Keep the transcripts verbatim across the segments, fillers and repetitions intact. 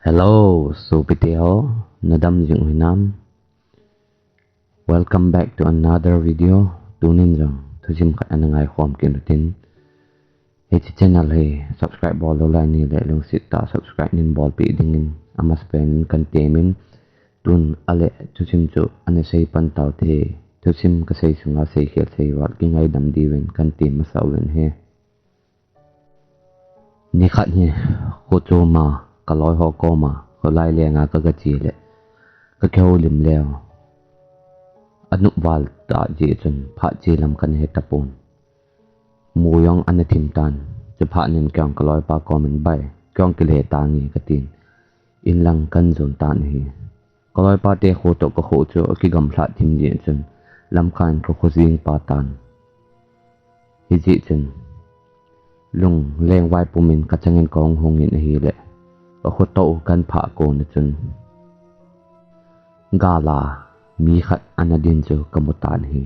Hello, sopite ho, nadam jing u hinam? Welcome back to another video. Tunin jong thusim khat ana ngaikhom kit utin. Hiche channel hi subscribe bol lou lai nahile lungset tah a subscribe neibolpeh dingin amasapen in kahin temin, tun ahile thusim chu ana sei pan tau hite. Thusim kasei sunga seikhel seival kingaidam diuvin kahin tem masa uvin ahi. Nikhat hi kho choma kaloiho koma kholai lenga kagache le kakihoulim leu, anop val tah jeh chun phat che lam kana he tapon. Mu jong ana thim tan. Chuphat in kei jong kaloipa komin, "Bai, kei jong kile tange," katin, inlang kahin jon tan ahi. Kaloipate kho toh kakho chu akigamlhat thim jeh chun lamkai in kakho jing pah tan. Hijeh chun lungleng vai pumin kachangin kahung hungin ahile, kakho toh kahin phah kon a chun gala mi khat ana din chu kamu tan ahi.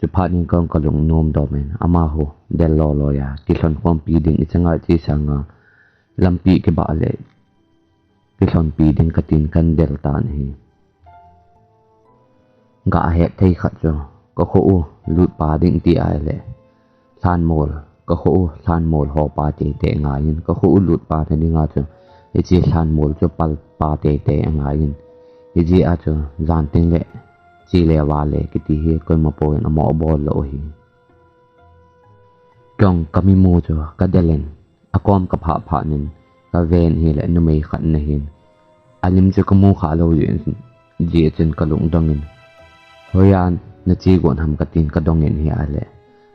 Chuphat in kahung kalung nom domin amaho del loi loiya kilhon khompi ding, ichan ngai che sanga lampi kibah le kilhonpi ding katin kahin del tan ahi. Gahet thei khat chu kakho u lutpa ding ti ahile lhanmol, kakho u lhanmol hopa teitei angaiyin, kakho u lutpa na dinga chu hiche lhanmol chu palpa teitei angaiyin. Hijeh a chu jan teng le che le vale kiti hi koima pon amoh bol lou ahi. Kei jong kamimu chu kadelin, akom kaphah phat in kaven ahile numei khat ana hin. Alim chu kamu kha lou jeh chun kalung dongin, "Hoiya nache got ham?" katin kadongin ahile,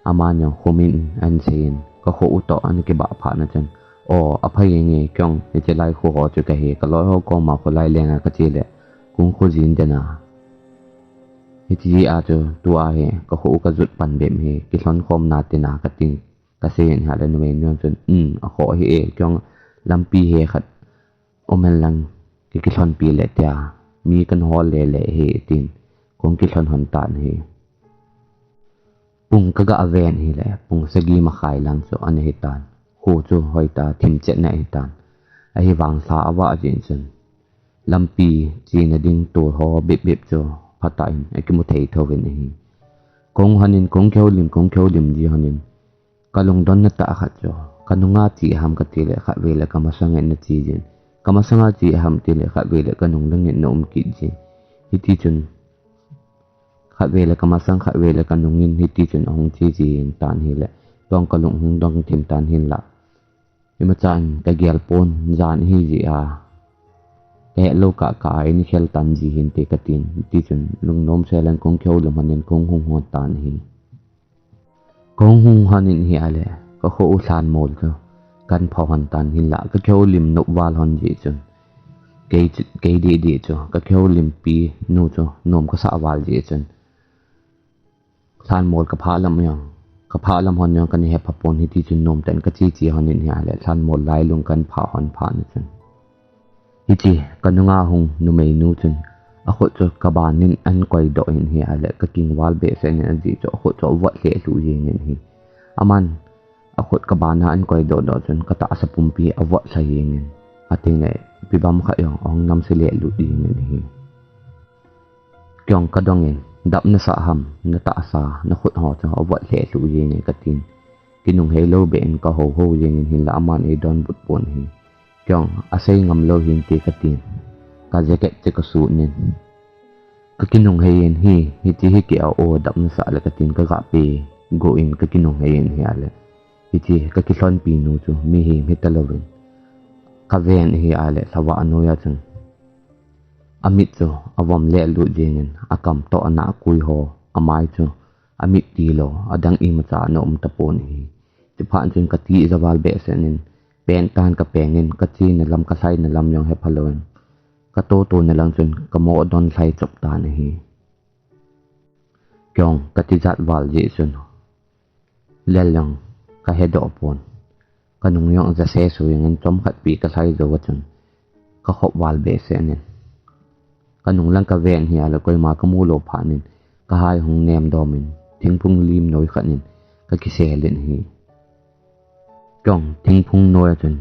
aman jong kho min ahin seiyin, kakho u toh ana kibah phat na chun, "O, apha jenge, kei jong hiche lai kho ho chu kahi, kaloiho koma kholai lenga kache le kahung kho jin dena. Hiti a chu tua hi kakho u kajot pan bep hi kilhon khomna tina," katin kaseiyin ahile numei nu chun, "Um, akho ahi e, kei jong lampi he khat umhen lang kakilhonpi le tia, mi kahin hol lele ahi," tin kahung kilhon lhon tan ahi. Pung kagah ven ahile pung sagi makhai lang chu ana hitan. Kho chu hoitah a thim chet ana hitan. Ahivang lha avah jeh chun lampi chena ding tol ho bep bep chu phatah in akimu thei thouvin ahi. Kahung lhonin kahung kihoulim, kahung kihoulim ji lhonin kalungdonna tah khat chu kanunga che ham katile khatvei le kamasanga ana che jin, kamasanga che ham tile khatvei le kanung langin ana um kit jin. Hiti chun khatvei le kamasang, khatvei le kanungin hiti chun ahung che jeng tan ahile, kei jong kalung hung dong thim tan hinla, imacha in kagel pon, jan ahi jeh a kahet lou kah kah a eini khel tan ji hinte katin, hiti chun lungnom sel in kahung kihoulim lhonin kahung hung lhon tan ahi. Kahung hung lhonin ahile kakho u lhanmol chu kahin pha lhon tan hinla, kakihoulim nop val lhon jeh chun kei chu, kei deh deh chu kakihoulimpi nu chu nom kasah val jeh chun lhanmol kaphah lam jong, kaphah lam lhon jong kana hepha pon, hiti chun nomtah in kache che lhonin ahile lhanmol lailung kahin phah lhon phat na chun hiche kanunga hung numei nu chun akhut chu kaban in ahin koidoh in ahile, kakingval behseh in ajeh chu akhut chu avot lheh lhuh jengin ahi. Aman akhut kabana ahin koidoh doh chun katahsa pumpi avot lha jengin, atin le ipi bang khat jong ahung namse leh lut jengin ahi. Kei jong kadongin, "Dap nasah ham, natahsa, nakhut ho chu avot lheh lhuh jenge," katin. Kinung heilou beh in kahou hou jengin hinla aman eidonbut pon ahi. Kei jong asei ngam lou hinte katin, ka jacket chu kasut in kakinung heiyin, "Hi, hiti hi kei a o, dap nasah le," katin kagah pe got in kakinung heiyin ahile, hiche kakilhonpi nu chu mihem hita louvin kaven ahile lhavah noiya chun amit chu avom leh lut jengin, akam toh anahkui ho, amai chu amit tilou adang imacha ana um tapon ahi. Chuphat chun katija val behseh in, peng tan kapengin, kachena lam kalhaina lam jong hepha louvin, katoh tohna lang chun kamoh don lhai chop tan ahi. Kei jong katijat val jeh chun lel jong kahedoh pon. Kanung jong jase sui jengin chomkhat pi kalhai jouva chun kakhop val behseh in, kanung lang kaven ahile koima kamu lou phat in kahai hung nem domin thingphung lim noi khat in kakisel in ahi. Kei jong thingphung noiya chun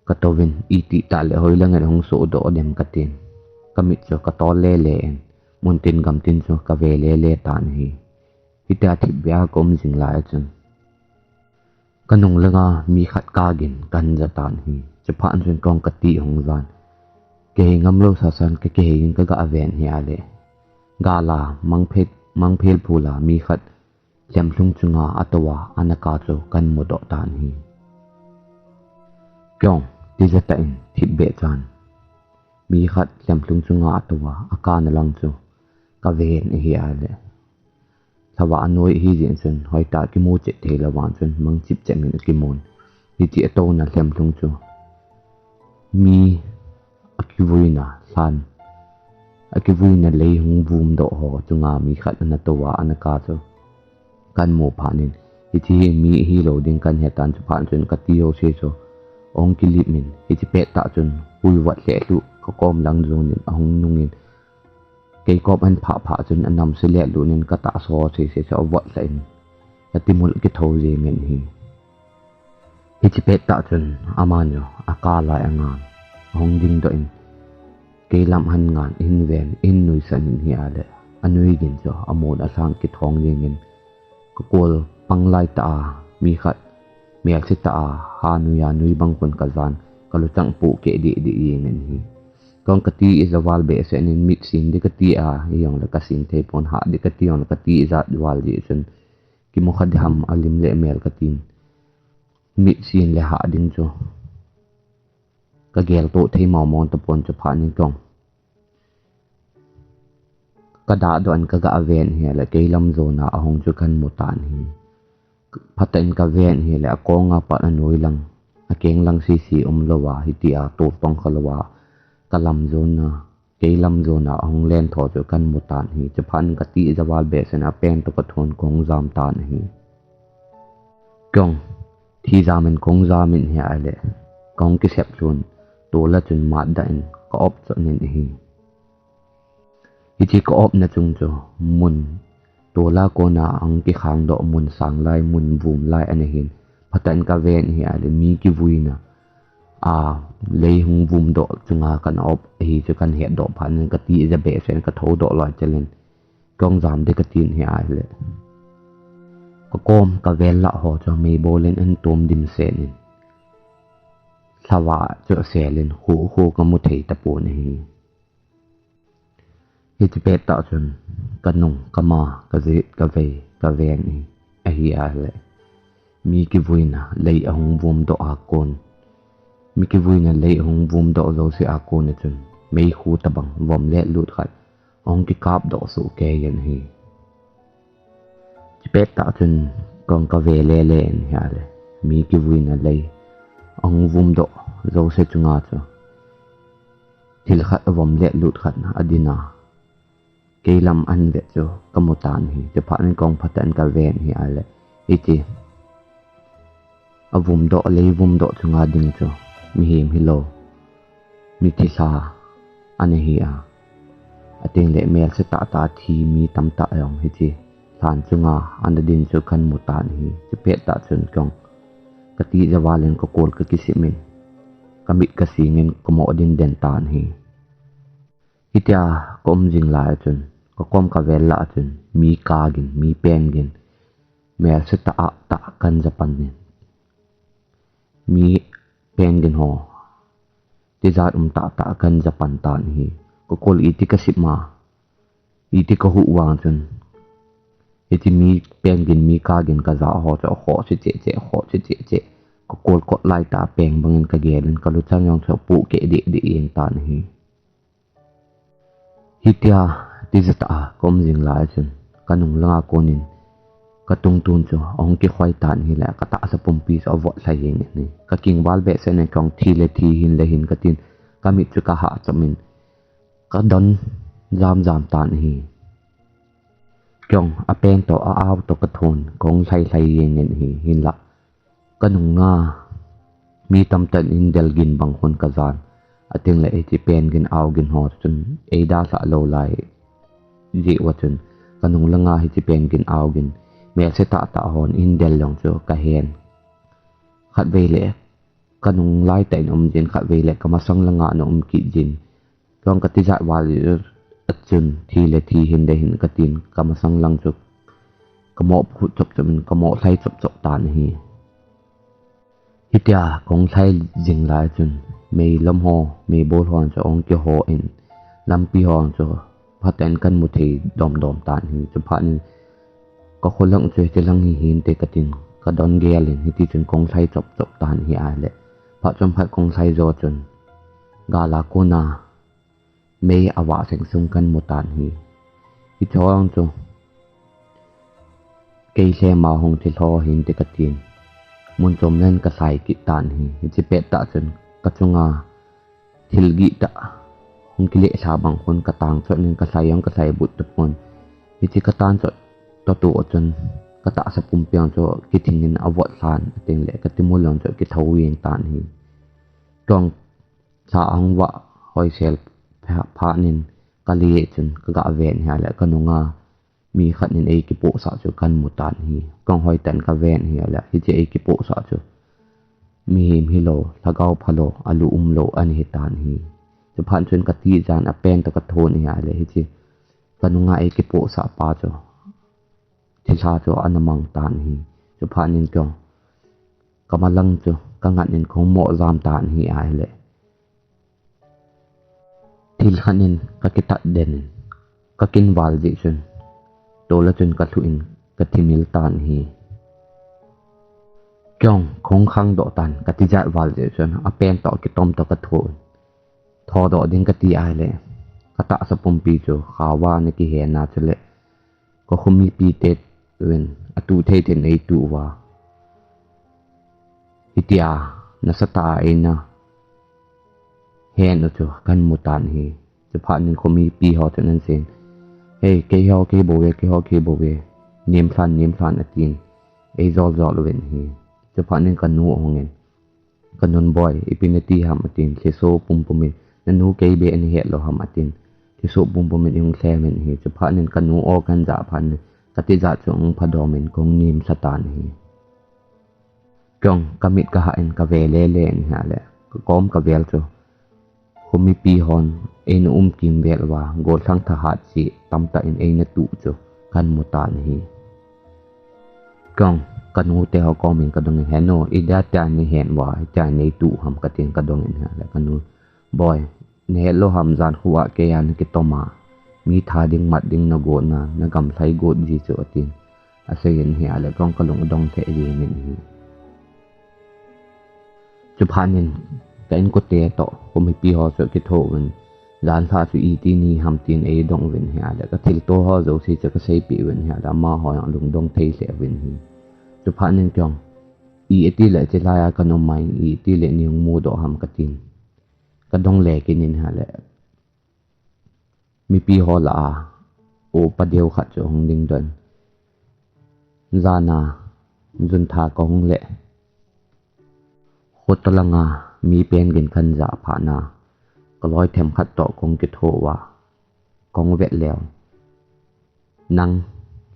Ka touvin, iti tah le hoilang in hung sohdoh dem katin. Ka mit chu ka tol lele in, muntin gamtin chu ka ve lele tan ahi. Hitia thipbeh a ka um jing lai chun, ka nung langa mi khat ka gin kan ja tan ahi. Chuphat chun kong ka ti hung jan. Kihei ngam lou sasan ka kihei in ka ga ven hi a le. Gala mangphel, mangphel phula mi khat lhemlhung chunga a tou a, ana ka chu kan mudoh tan ahi. Kong, tija tah in thipbeh chan mi khat lhemlhung chunga a tou a, a kana lang chu ka ven ahi a le. Lhava a noi ahi jeh chun, hoitah kimu chet thei lou vang chun, mang chipchet min a kimun. Hichi a touna lhemlhung chu mi a kivuina lhan, a kivuina lei hung vumdoh ho chunga mi khat ana tou a, ana ka chu kan mu phat in, hichi hi mi hilou ding kan he tan. Chuphat chun ka ti ho se chu ong kilip min, hichi pet tah chun hui vat lheh lhuh ka kom lang jong in a hung nung in, kei kom an phah phah chun a nam se le lu nin ka ta so se se chu a vot la in ka timul ki tho je ngen hi. Hichi pet tah chun ama nyo a ka lai a ngan a hung ding doh in, kei lam han ngan in ven in nui san in hi a le, a nui gin chu a mun a sang ki thong ding in, ka kol pang lai ta a, mi khat mel se ta a, ha nui a nui bang kun ka jan, ka lu chang pu ke di di i ngen hi. Kong ka ti i ja val be se nin mit sin di ka ti a, i yong le ka sin thei pon ha di ka ti yong le ka ti i ja val di chun, ki mu kha di ham a lim le mel ka tin. Mit sin le ha ding chu ka gel to thei mau mong ta pon chu pha nin kong. Ka da do an ka ga ven hi le kei lam zona a hung chu kan mu tan hi. Phatan ka ven hi le a kong a pat a nui lang, a keng lang si si um lou a, hitia to tong kha lou a, ka lam zona, kei lam zona a hung len tho chu kan mu tan hi. Chuphat in ka ti i ja val be sen a pen to ka thon kong jam tan hi. Kong, thi jam in kong jam in hi a le, kong ki sep lhun, to la chun mat da in ka op chon in hi. Hichi ka op na chung chu mun, to la kona ang ki khang doh mun sang lai, mun vum lai ana hin, phatan ka ven hi a le, mi ki vuina a lei hung vum doh chunga kan op hi chu kan het doh phat nin ka ti i ja be sen ka tho doh lai chalin, kong jam de ka tin hi a le. Ka kom ka vel la ho chu mei bol in an tom dim sen in, lhava chu sel in khu khu ka mu thei ta pon hi. Hichi pet tah chun ka nung, ka ma, ka jit, ka vei, ka ven i ahi a le. Mi ki vuina lei a hung vum doh a kon, mi ki vuina lei a hung vum doh zo si a kon chun, mei khu ta bang vom le lut khat a hung ki kap doh su ke yen hi. Chi pet tah chun kong ka ve le le in hi a le. Mi ki vuina lei a hung vum doh zo se chunga chu thil khat a vom le lut khat a din a, kei lam an vet chu ka mu tan hi. Chuphat in kong phatan ka ven hi a le. Hichi a vum doh, lei vum doh chunga ding chu mihem hi lou, mi thisa ana hi a. A ting le mel se tah tah thi mi tam tah jong hichi lhan chunga ana din chu kan mu tan hi. Chi pet tah chun kong ka ti ja val in ka kol ka ki sim in, ka mit ka sing in ka mo din den tan hi. Hitia ka um jing lai chun, ka kom ka vel la chun, mi ka gin, mi pen gin, mel se tah a tah kan ja pan in. Mi pen gin ho, ti jat um tah tah kan ja pan tan hi. Ka kol iti ka sim a, iti ka huh vang chun, iti mi pen gin, mi ka gin ka ja ho chu, ho si che che, ho si che che. Ka kol kot lai tah peng bang in ka gel in ka lu chan jong chu pu ke di di in tan hi. Hitia, ti ja tah a ka um jing lai chun, ka nung langa kon in, ka tung tun chu a hung ki khoi tan hi le, ka tahsa pumpi chu a vot lhai jeng in hi. Ka king val be sen in kong thi le thi, hin le hin ka tin, ka mit chu ka ha chom in, ka don jam jam tan hi. Kong a pen to a au to ka thon, kong lhai lhai jeng in hi, hin la. Ka nung nga, mi tam tah in del gin bang hun ka jan. A ting le hichi pen gin au gin ho chun ei da lha lou lai. Ji wa chun ka nung langa hichi pen gin au gin, mel se tah tah hon in del jong chu ka hen. Khat vei le kanung laitah in aum jin, khatvei le kamasang langa ana um kit jin. Kong katijat val jeh chun thi le thi, hin le hin katin, kamasang lang chu kamoh phut chop chop in, kamoh lhai chop chop tan ahi. Hitia kong lhai jing lai chun, meilom ho, meibol ho chu ahung kiho in, lampi ho chu phaten kamu thei dom dom tan ahi. Chuphat in kakholang chu hitilang hi hinte katin, kadon gel in, hiti chun kong lhai chop chop tan ahi ahile. Phat chom phat kong lhai jo chun, gal a kona mei avah seng sung kamu tan ahi. Hiche ho chu kei lhema hung thilho hinte katin, mun chom nan kalhai kit tan ahi. Hiche pettah chun kachunga thil gihtah hung kilehsa bang khun katang chot in kalhai jong kalhai but tapon. Hiche katan chot toh chun katahsa pumpi jong chu kithing in avot lhan, atin le katimul jong chu akithou jeng tan ahi. Kong lha ahung vah hoisel phat in kale chun kaga ven ahile, kanunga mi khat in eikipohsah chu kamu tan ahi. Kong hoitah in kaven ahile, hiche eikipohsah chu mihem hilou, lhagao phalou, alu umlou ana hitan ahi. Chuphat chun katijan apen toh kathon ahile, hiche kanunga eikipohsah pa chu thilha chu ana mang tan ahi. Chuphat in kong kamalang chu kangat in kong mo jam tan ahi ahile, thil khat in kakitat den in, kakin val jeh chun, tola chun kalhu in kathimil tan ahi. Kong kong khangdoh tan, katijat val jeh chun apen toh kitom toh katho in, thodoh ding kati ahile, katahsa pumpi chu khaova ana kihen a, chule kakho mipi ten atuh thei thei in eituh uva, hitia nasatah a eina hen u chu kamu tan ahi. Chuphat in kho mipi ho chun ahin seiyin, "Hei, keiho kei bouve, keiho kei bouve, nemlhan nemlhan," atin, eijol jol uvin ahi. Chuphat in kanu ahung in, "Kanun boi, ipi nati ham?" atin, "Lhiso pumpum in, nanu kei beh nahet lou ham?" atin, "Lhiso pumpum in ihung lhem in ahi." Chuphat in kanu o kahin jah phat in, katijat chu ahung phadom in kahung nemlha tan ahi. Kong kamit kahah in kave lele in ahile, kakom kavel chu kho mipi hon eina um kimvel uva, gollhang thahat cheh tamtah in eina tuh chu kamu tan ahi. Kong kanu teho kom in kadong in, "Henu, idia tia nahen uva, itia neituh ham?" katin kadong in ahile, kanu, "Boi, nahet lou ham, jan khu a keija nakitom a, mi tha ding mat ding nagot na, nagamlhai got ji chu," atin aseiyin ahile, kong kalung adong lheh jengin ahi. Chuphat in ka inkote toh kho mipi ho chu kitho uvin, janhi chu iti ni ham tin eidong uvin ahile, kathilto ho jouse chu kaseipeh uvin ahile, amaho jong lungdong thei lheh uvin ahi. Chuphat in kong, "Iti le chelai a kana um mai, iti le neihung mudoh ham?" katin, kadong le kit in ahile, mipi ho lah a upa deu khat chu ahung dingdoh in, "Jana juntha kahung le, khoto langa mi peng gin kahin jah phat na, kaloi themkhat toh kahung kitho uva, kahung vet leu, nang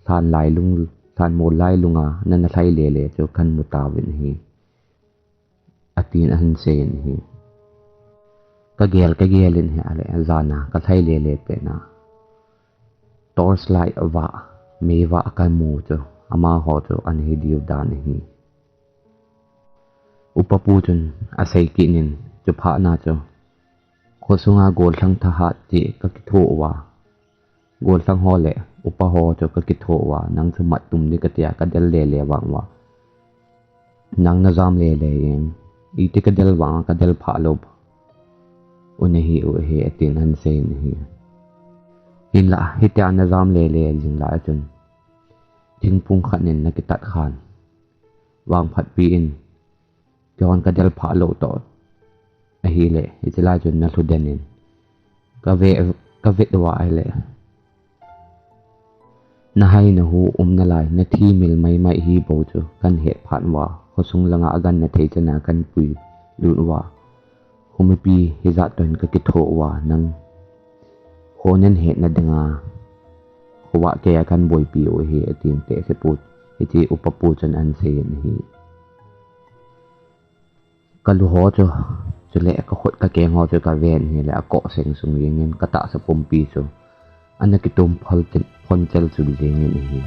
lhan lailung, lhanmol lailunga nana lhai lele chu kamu tauvin ahi," atin ahin seiyin ahi. Kagel, kagel in ahile, jana kalhai lele pet na, torch light vah, mei vah kamu chu amaho chu ana hidiu dan ahi. Upa pu chun asei kit in, "Chuphat na chu khosunga gollhang thahat cheh kakitho uva, gollhang ho le upa ho chu kakitho uva, nang chu mat tum ding katia kadel lele vang uva, nang najam lele in, iti kadel vang a kadel phah lou u nahi u ahi," atin ahin seiyin ahi. Hinlah hitia najam lele jing lai chun, thingphung khat in nakitat khan, vangphatpi in, keihon kadel phah lou toh ahile, hichelai chun nalhu den in, kave, kavet uva ahile, nahai nahu um nalai, nathi mil maimai hi bou chu kahin het phat uva, khosung langa agan nathei chana kahin puilut uva, kho mipi hijat toh hin kakitho uva, nang kho nahin het nadinga khovah keija kahin boipi u ahi, atin tehse pu, hiche upa pu chun ahin seiyin ahi. Ka lu ho chu, chule ka khut ka keng ho chu ka ven hile akoh seng sung jingin ka tahsa pumpi chu ana kitum phol tin phon chel chu jingin ahi.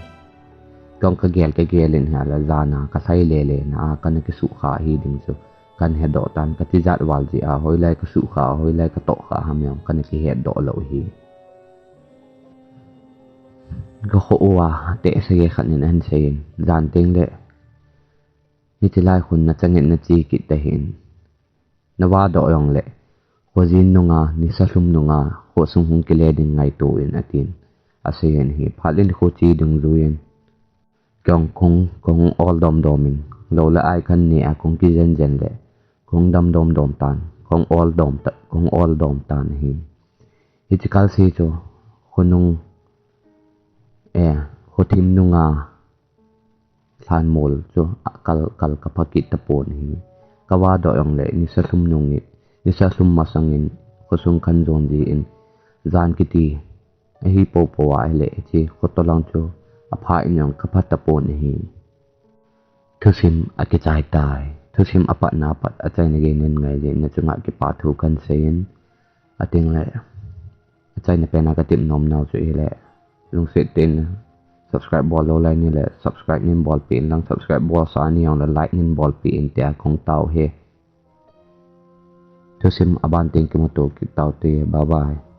Kong ka gel ka gel in hala jana ka sai le le na a kana kisuh kha hi ding chu kan he doh tan ka tijat val ji a hoilai ka suh kha hoilai ka toh kha ham jong kana kihet doh lou hi. Ka kho uva te sage khat nin ahin seiyin jan teng le Hitilai khun na changin na chi kit tahin. Na va doh jong le. Khojin nunga, nisa lhum nunga, khosung hung kile ding ngaito in atin. Aseiyin hi, phat in kho chi dungjuiyin. Kong kong kong ol dom dom in. Lo le ai kan ne a kong kijen jen le. Kong dam dom dom tan, kong ol dom ta, kong ol dom tan hi. Hichi kal si chu, khonung, eh, khothim nunga, Lhanmol chu akal kal ka pha kit tapon ahi. Ka va doh jong le nisa lhum nungin, nisa lhum masangin khosung kan jon jin jan kiti ahi popo ahile hichi khoto lang chu apha in jong ka pha tapon ahi. Thusim akichai tai. Thusim apatna pat achaina gei nin ngai jeh in na chunga kipa thu kan seiyin. Ating le Achaina pena ka tip nom nau chu hile. Lungset in subscribe bol lou lai ni le subscribe nin bolpi in lang subscribe bol sa ni jong le like nin bolpi in tia kong tao hi. Thusim aban teng kimuto kit tau te. Bye bye.